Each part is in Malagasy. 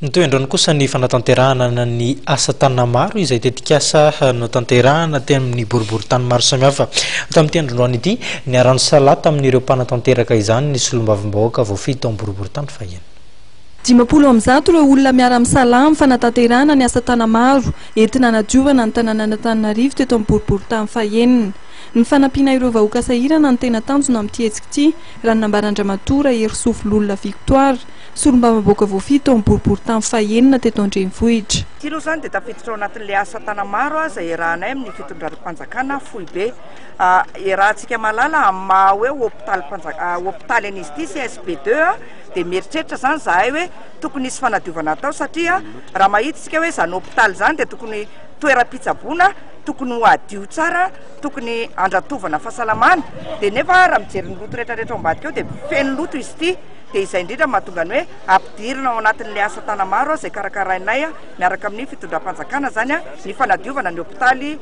Nitohy androany kosa ny fanatanterahana ny asa tanamaro izay tetikasa notanterahana teny amin'ny boriborintany maro samihafa. Tamin'ity androany ity, niara-nisalahy tamin'ireo mpanatanteraka izany ny solombavambahoaka voafidy tao amin'ny boriborintany fahiny. 150 ireo olona miara-misalahy amin'ny fanatanterahana ny asa tanamaro entina hanadiovana ny tanànan'Antananarivo teto amin'ny boriborintany fahenina. Ny fanampiana ireo vahoaka sahirana no tena tanjona amin'ity hetsika ity, raha ny nambaran-dRamatoa Raherisoa Vololona Victoire, solombavambahoaka voafidy tao amin'ny boriborintany fahenina teto an-drenivohitra. Ity aloha izany dia tafiditra ao anatin'ilay asa tanamaro izay iarahanay amin'ny fitondram-panjakana foibe. Iarahantsika mahalala amin'ny maha hoe hopitalim-panjaka, hopitaly an'izy ity CSB deux dia mieritreritra izany izahay hoe tokony hisy fanadiovana atao satria raha mahita isika hoe izany hopitaly izany dia tokony toeram-pitsaboana tokony ho hadio tsara, tokony handratovana fahasalamana dia nefa raha mijery ny loto rehetra rehetra ao ambadika ao dia feno loto izy ity. Dia izay indrindra no mahatonga ny hoe ampidirina ao anatin'ilay asa tanamaro izay karakarainay miaraka amin'ny fitondram-panjakana izany ny fanadiovana ny hopitaly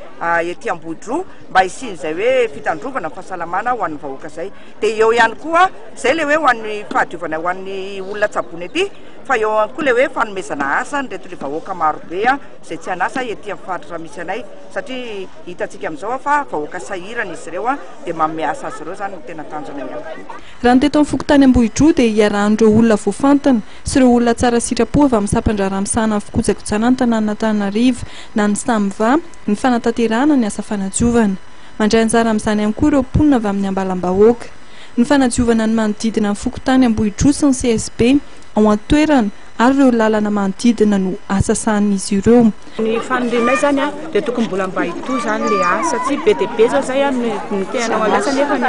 ety Ambohidroa mba hisian'izay hoe fitandrovana ny fahasalamana ho an'ny vahoaka izay. Dia eo ihany koa izay ilay hoe ho an'ny fahadiovana ho an'ny olona tsaboina ety fa eo ihany koa ilay hoe fanomezana asa an'ireto ilay vahoaka marobe izay tsy an'asa ety amin'ny faritra misy anay satria hitantsika amin'izao fa vahoaka sahirana izy ireo dia manome asa azy ireo izany no tena tanjona ihany koa. Raha ny teto amin'ny fokontany Ambohidroa dia iarahan'ireo olona voafantina sy ireo olona tsara sitrapo avy amin'ny sampan-draharaha misahana ny fikojakojana ny tanànan'Antananarivo na ny SAMVA ny fanatanterahana ny asa fanadiovana. Mandray anjara amin'izany ihany koa ireo mponina avy amin'ny ambalam-bahoaka. Ny fanadiovana ny manodidina ny fokontany Ambohidroa sy ny CSB ao an-toerana ary ireo lalana manodidina no asa sahanin'izy ireo. Ny fanirianay zany a dia tokony mbola mba hitohy zany le asa satria be dia be zao zay a ny te hanao an'ilay asa nefany a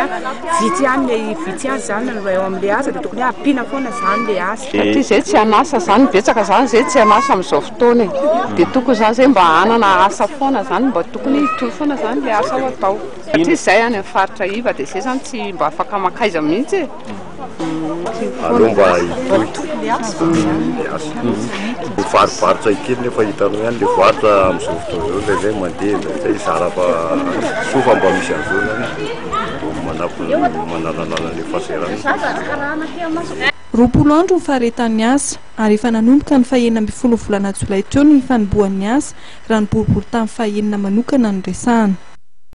vitsy ihany le vitsy ihany zany no eo amin'le asa dia tokony hoe ampiana foana zany le asa. Satria zay tsy an'asa zany, betsaka zany zay tsy an'asa amin'izao fotoana e, dia tokony zany zay mba hanana asa foana zany, mba tokony hitohy foana zany le asa ho atao, satria zay any amin'ny faritra iva dia zay zany tsy mba afaka mankaiza mihitsy e. Aleo mba hitohy ny asa. Ny varobarotra kely nefa hitanao ihany le varotra amin'izao fotoana izao indraindray mandeha indraindray zara fa soa fa mba misy an'izao zany mba manampy manalanala an'le fahasahiranana. 20 andro ny faharetan'ny asa ary efa nanomboka ny fahenina ambin'ny folo volana jolay teo ny fanombohan'ny asa raha ny boriborintany fahenina manokana no resahana.